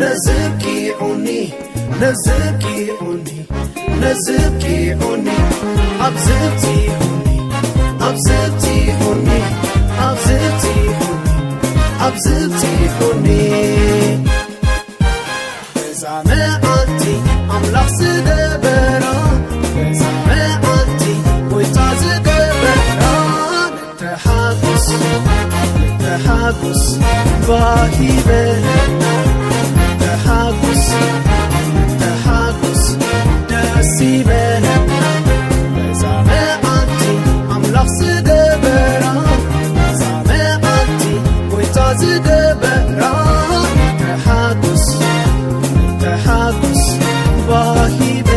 ነዝብኪዑኒ ነዝብኪዑኒ ነዝብኪዑኒ ኣብዝብኪዑኒ ኣብዝብኪዑኒ ኣብዝብኪዑኒ ኣብዝብኪዑኒ እዛ መዓልቲ ኣምላኽ ዝገበራ እዛ መዓልቲ ጎይታ ዝገበራ ተሓጎስ ተሓጎስ ባሂበ ተሓጎስ ተሓጎስ ደስ ይበለ በዛ መዓልቲ ኣምላኽ ዝገበራ በዛ መዓልቲ ጎይታ ዝገበራ ተሓጎስ ተሓጎስ ባሂበ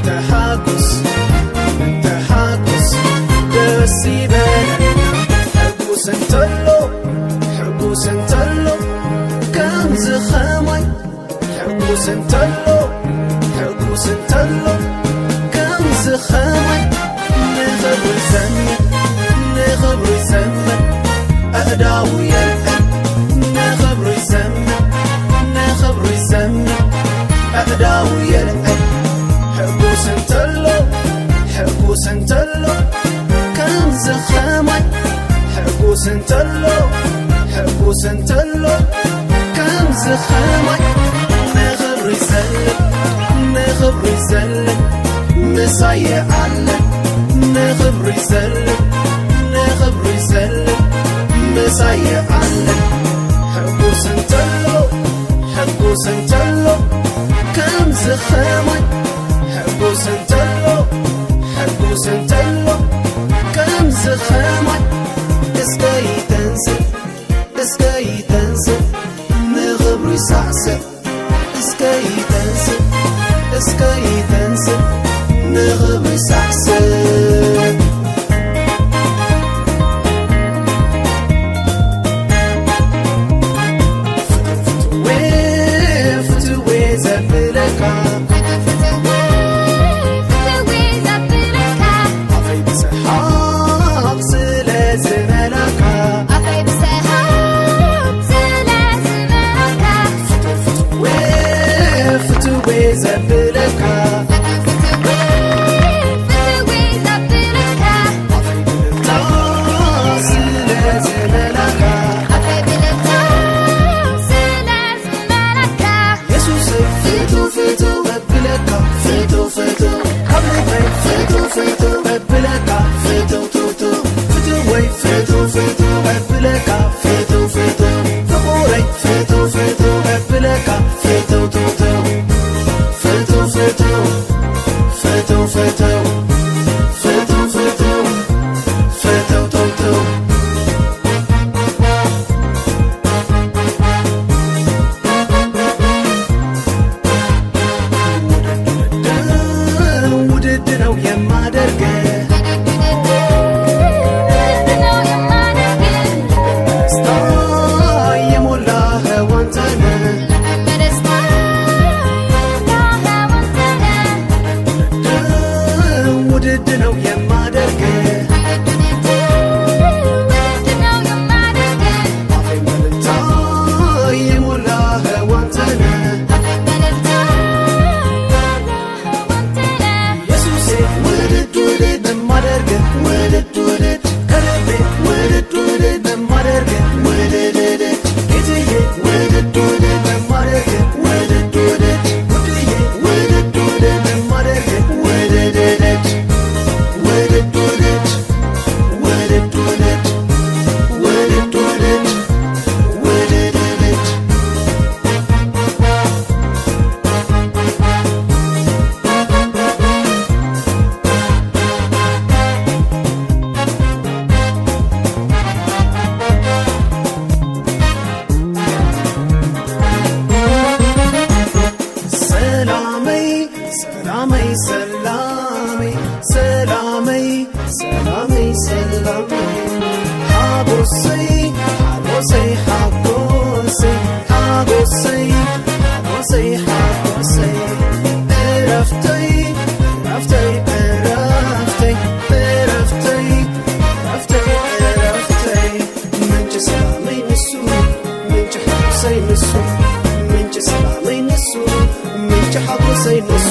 ተሓጎስ ተሓጎስ ደስ ይበለ ሕጉስ እንተሎ ሕጉስ እንተሎ ከምዚ ኸማይ ሕጉስ እንተሎ ሕጉስ እንተሎ ከምዚ ኸማይ ንኽብሩ ይዘምር ንኽብሩ ይዘምር ኣእዳው የልዕል ንኽብሩ ይዘምር ንኽብሩ ይዘምር ኣእዳው የልዕል ሕጉስ እንተሎ ሕጉስ እንተሎ ከምዚ ኸማይ ሕጉስ እንተሎ ሕጉስ እንተሎ ከምዚ ኸማይ ንኽብሪ ይዘልል ንኽብሪ ይዘልል ምሳየ ኣለ ንኽብሪ ይዘልል ንኽብሪ ይዘልል ምሳየ ኣለ ሕጉስ እንተሎ ሕጉስ እንተሎ ከምዚ ኸማይ ሕጉስ እንተሎ ሕጉስ እንተሎ ከምዚ ኸማይ እስከ ይተንስእ እስከ ይተንስእ ንኽብሩ ይሳዕስዕ እስከ ይተንስእ እስከ ይተንስእ ንኽብሩ ይሳዕስዕ ፍትዌ ፍትዌ ዘብለካ ኣፈይ ብሰሓቕ ስለ ዝመላካ ኣፈይ ብሰሓቕ ስለ ዝመላካ ፍትዌ ፍትዌ ዘብለካ ፍትዌ ፍትዌ ዘብለካ ኣፈይ ብልታ ስለ ዝመላካ ኣፈይ ብልታ ስለ ዝመላካ የሱስ ፍቱ ፍቱ እብለካ ፍቱ ፍቱ ካብ ልበይ ፍቱ ፍቱ እብለካ ፍቱ ቱቱ ፍትወይ ፍቱ ፍቱ እብለካ ፍቱ ፍቱ ፍቑረይ ፍቱ ፍቱ እብለካ ፍቱ ቱቱ ፍቱ ሓጎሰይ ንሱ፣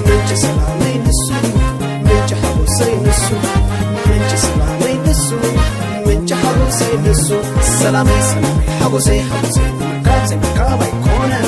ምንጪ ሰላመይ ንሱ፣ ምንጪ ሓጎሰይ ንሱ፣ ምንጪ ሰላመይ ንሱ፣ ምንጪ ሓጎሰይ ንሱ። ሰላመይ ሰላመይ ሓጎሰይ ሓጎሰይ ምርካብ ዘይምርካብ ኣይኮነን።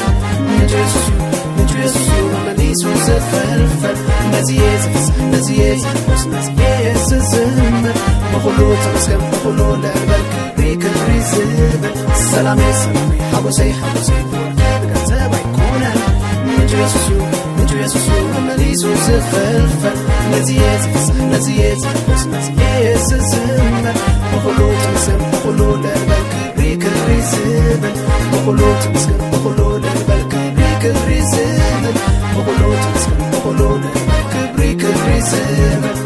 ምንጪ የሱስ እዩ፣ ምንጪ የሱስ እዩ መመሊሱ ዝፈልፈል። ነዚ እየ ዝፍሳሕ፣ ነዚ እየ ዝሕጎስ፣ ነዚ እየ ዝዝምር። ብኹሉ ተመስገን፣ ብኹሉ ልዕል በል፣ ክብሪ ክብሪ ዝብል። ሰላመይ ሰላመይ ሓጎሰይ ሓጎሰይ ብወርቂ ብገንዘብ ኣይኮነን። ምንጩ የሱስ እዩ፣ ምንጩ የሱስ እዩ መመሊሱ ዝፈልፈል። ነዚ እየ ዝፍሳሕ፣ ነዚ እየ ዝሕጎስ፣ ነዚ እየ ዝዝምር። ብኹሉ ተመስገን፣ ብኹሉ ልዕል በል፣ ክብሪ ክብሪ ዝብል። ብኹሉ ተመስገን፣ ብኹሉ ልዕል በል፣ ክብሪ ክብሪ ዝብል። ብኹሉ ተመስገን፣ ብኹሉ ልዕል በል፣ ክብሪ ክብሪ ዝብል።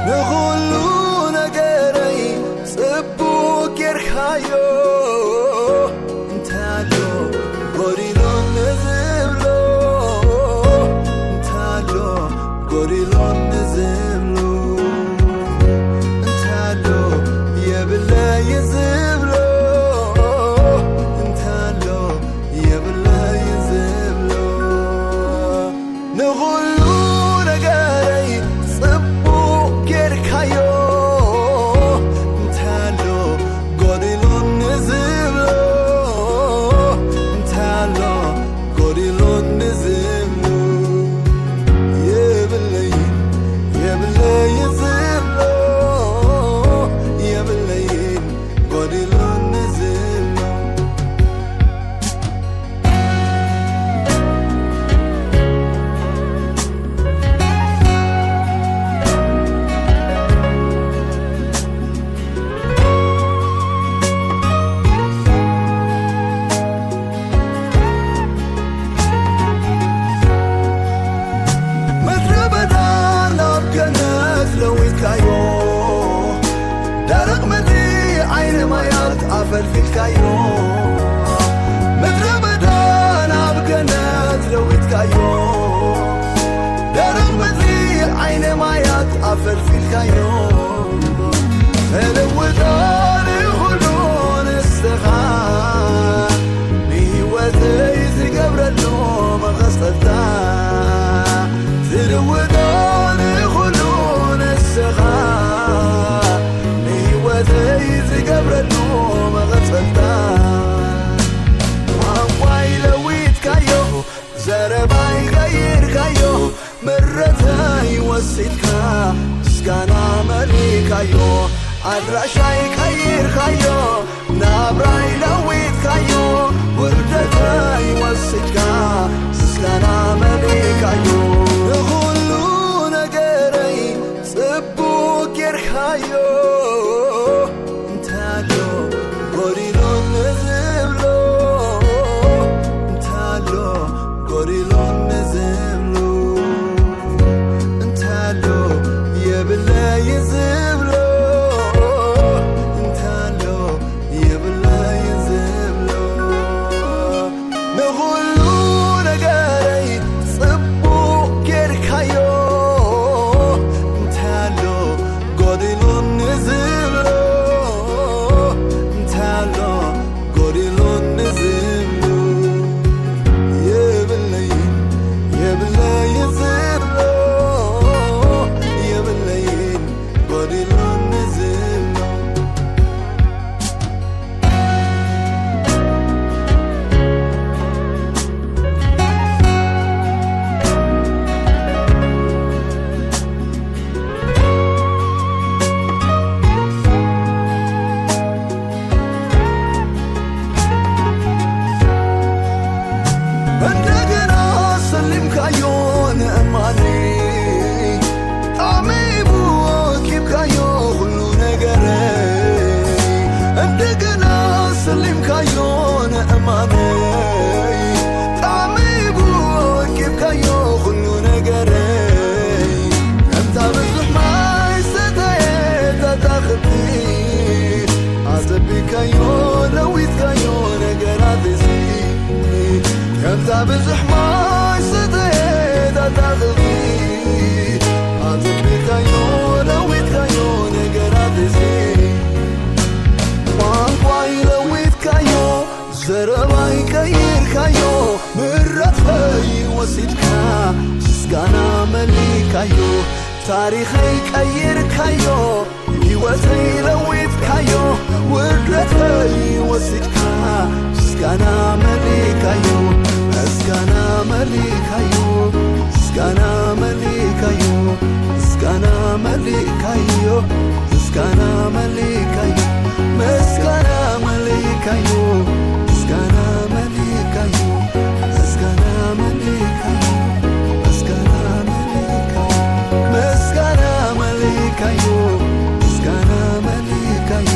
ንኹሉ ነገረይ ጽቡቕ ጌርካዮ፣ እንታሎ ጎዲሎኒ ዝብሎ፣ እንታሎ ጎዲሎኒ ዝብሎ፣ እንታሎ የብለይ ዝብሎ፣ እንታሎ የብለይ ዝብሎ። ንኹሉ ነገረይ ጽቡቕ ጌርካዮ፣ እንታሎ ጎዲሎኒ ዝብሎ፣ እንታሎ ጎዲሎኒ ዝብሎ። የብለይን፣ የብለይን ዝብሎ፣ የብለይን ጎዲሎኒ ዝብሎ። ምድረ በዳ ናብ ገነት ለዊጥካዮ፣ ደረቕ ምድሪ ዓይኒ ማያት ኣፈልፊልካዮ። ምድረ በዳ ናብ ገነት ለዊጥካዮ፣ ደረቕ ምድሪ ዓይኒ ማያት ኣፈልፊልካዮ። ተለውጦ ንኹሉ ንስኻ፣ ንህይወተይ ዝገብረሉ መቐጸልታ። ትልውጦ ንኹሉ ንስኻ፣ ንህይወተይ ዝገብረሉ መቐጸልታ። ቋንቋይ ለዊጥካዮ፣ ዘረባይ ቀይርካዮ፣ ምረተይ ወሲድካ ምስጋና መሊእካዮ። ኣድራሻይ ቀይርካዮ፣ ናብራይ ለዊጥካዮ። ውርደተይ ወሲድካ ምስጋና መሊእካዮ። ንኹሉ ነገረይ ጽቡቕ ጌርካዮ። እንታሎ ጎዲሎኒ ዝብሎ፣ እንታሎ ጎዲሎኒ ዝብሎ፣ እንታሎ የብለይ ዝብሎ፣ እንታሎ ኣዮ ንእማነይ ጣዕመይ ብወኪብካዮ ኩሉ ነገረይ እንደገና ሰሊምካዮ ንእማነይ ጣዕመይ ብወኪብካዮ ኩሉ ነገረይ ከምታ ብዙሕ ማይ ሰተየት ኣታኽልቲ ኣጸቢካዮ ለዊጥካዮ ነገራት እዚ ከምታ ብዙሕ ማይ ሰተየት ኣታኽልቲ ኣጸቢካዮ ለዊጥካዮ ነገራት እዚ ቋንቋይ ለዊጥካዮ ዘረባይ ቀይርካዮ ምረተይ ወሲድካ ምስጋና መሊካዮ ታሪኸይ ቀይርካዮ ህይወተይ ለዊጥካዮ ውርደተይ ወሲድካ ምስጋና መሊካዮ ምስጋና መሊካዮ ምስጋና መሊካዮ ምስጋና መሊካዮ ምስጋና መሊካዮ ምስጋና መሊካዮ ምስጋና መሊካዮ ምስጋና መሊካዮ ምስጋና መሊካዮ ምስጋና መሊካዮ ምስጋና መሊካዮ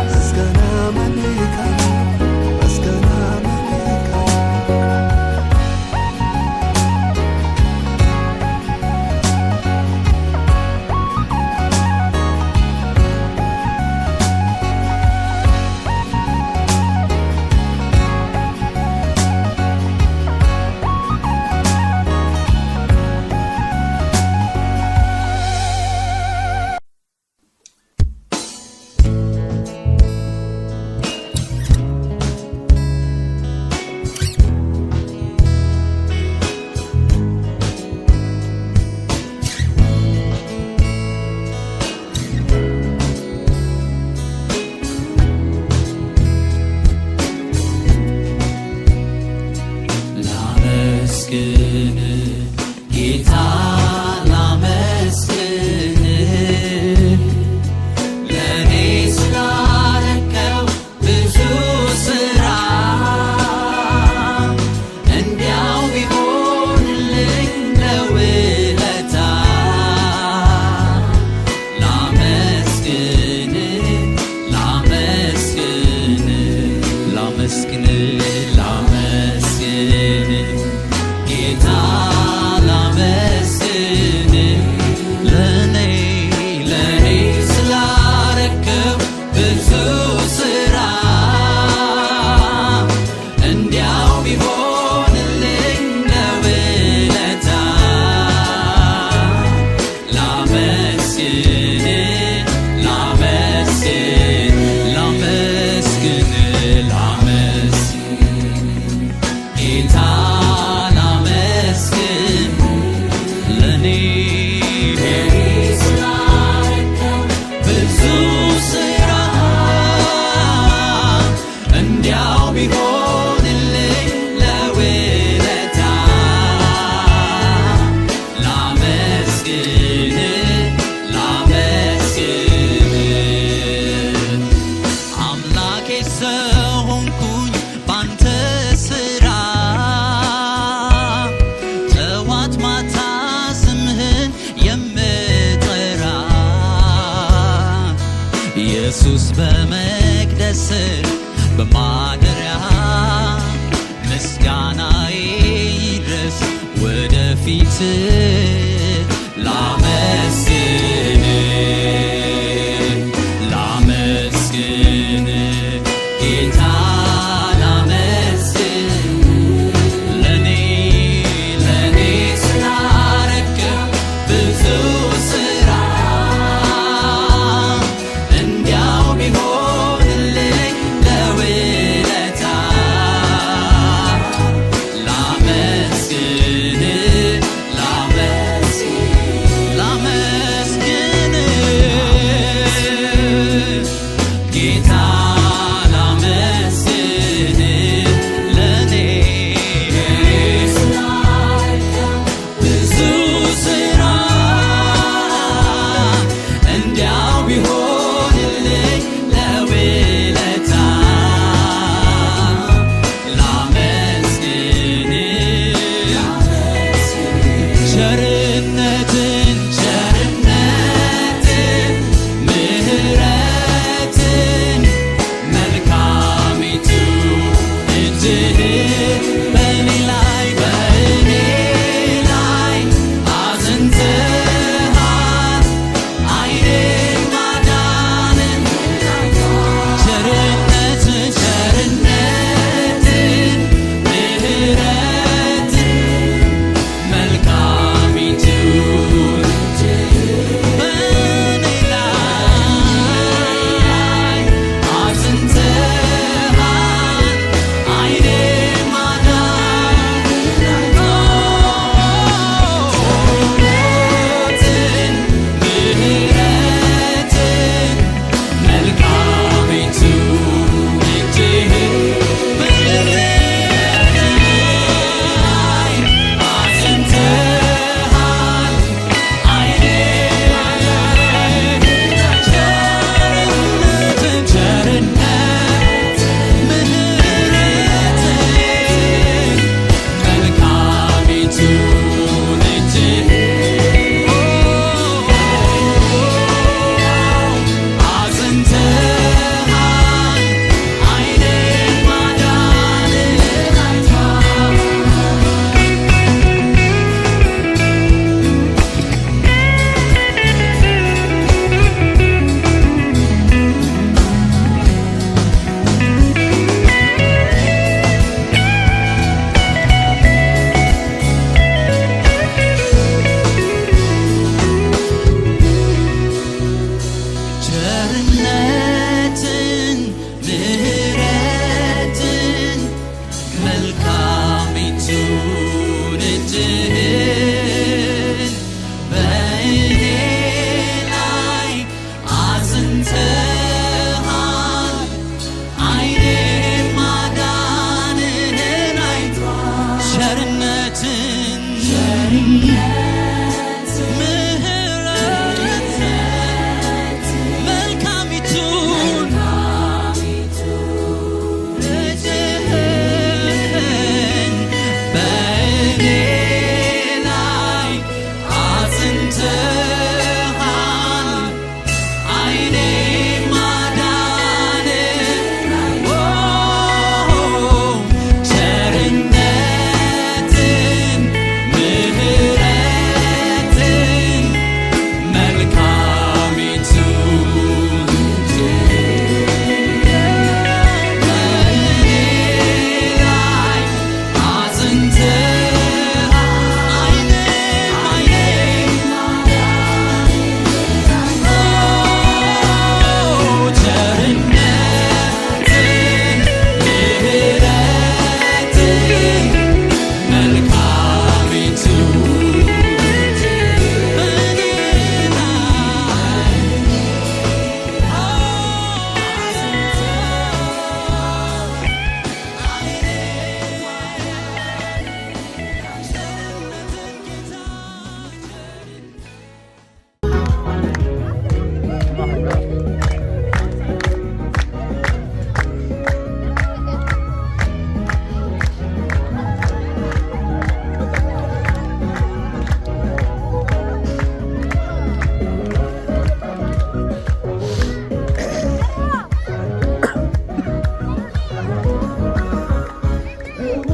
ምስጋና መሊካዮ ምስጋና መሊካዮ ላመስግን ጌታ ላመስግን ለኔ ስላረከው ብዙ ስራ እንዲያው ቢሆንልኝ ለውለታ ላመስግን ላመስግን ላመስግን ላመስግን ጌታ ላመስግን ለኔ ለኔ ስላረከው ብዙ ስራ እንዲያው ቢሆንልኝ ለውለታ ላመስግን ላመስግን ላመስግን ላመስግን ጌታ ላመስግን ለኔ ብዙ ስራ እንዲያው ቢሆንልኝ ለውለታ ላመስግን ላመስግን አምላኬ ሰው ሆንኩኝ ባንተ ስራ ጠዋት ማታ ስምህን የምጠራ ኢየሱስ በመቅደስ በማደሪያ ምስጋናዬ ይድረስ ወደፊት ላመስግን ላመስግን ጌታ ላመስግን ለኔ ለኔ ስላረከው ብዙ ስራ እንዲያው ቢሆንልኝ ለውለታ ላመስግን ላመ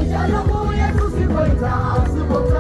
ሸለኹ የሱስ ጎይታ ኣብዚ ቦታ